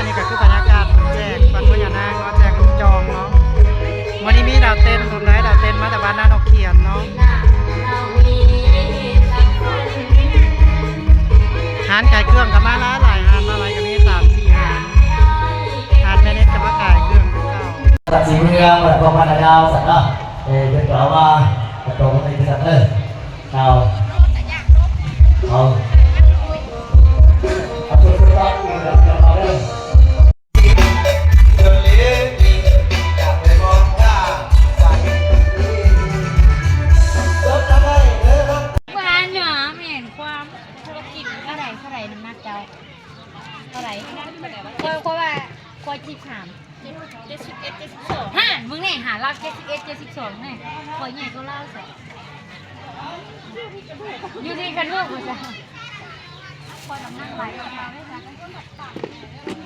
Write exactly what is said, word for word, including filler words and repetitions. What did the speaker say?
นี่ก็คือบรรยากาศแจกปันพญานางเนาะ แจกลูกจองเนาะ วันนี้มีดาวเต้นผมได้ดาวเต้นมาแต่บ้านหน้าดอกเขียนเนาะ ร้านขายเครื่องก็มาหลายหลายร้านมาหลายก็มีสามสี่ร้าน ร้านแม่เล็กก็มาขายเครื่องคือเก่า ตัดสีเมืองแบบพวกมันดาวสัตว์เนาะ เออเป็นตัวว่าประตูมันเป็นสัตว์เออเอาเอาเอาตัวสุดยอดอีกแล้วเอาเลย ว่าเนาะแม่นความธุรกิจเท่าไหร่เท่าไหร่น้ำหนักเจ้าเท่าไหร่เพราะเพราะว่าคอยจีบถาม เจ็ดสิบเอ็ดเจ็ดสิบสอง ห้ามึงเนี่ยหาเราเจ็ดสิบเอ็ดเจ็ดสิบสองเนี่ยคอยใหญ่ก็เล่าสิอยู่ที่กันลูกกูจ้ะคอยน้ำหนักไหลออกมาไม่จ้ะ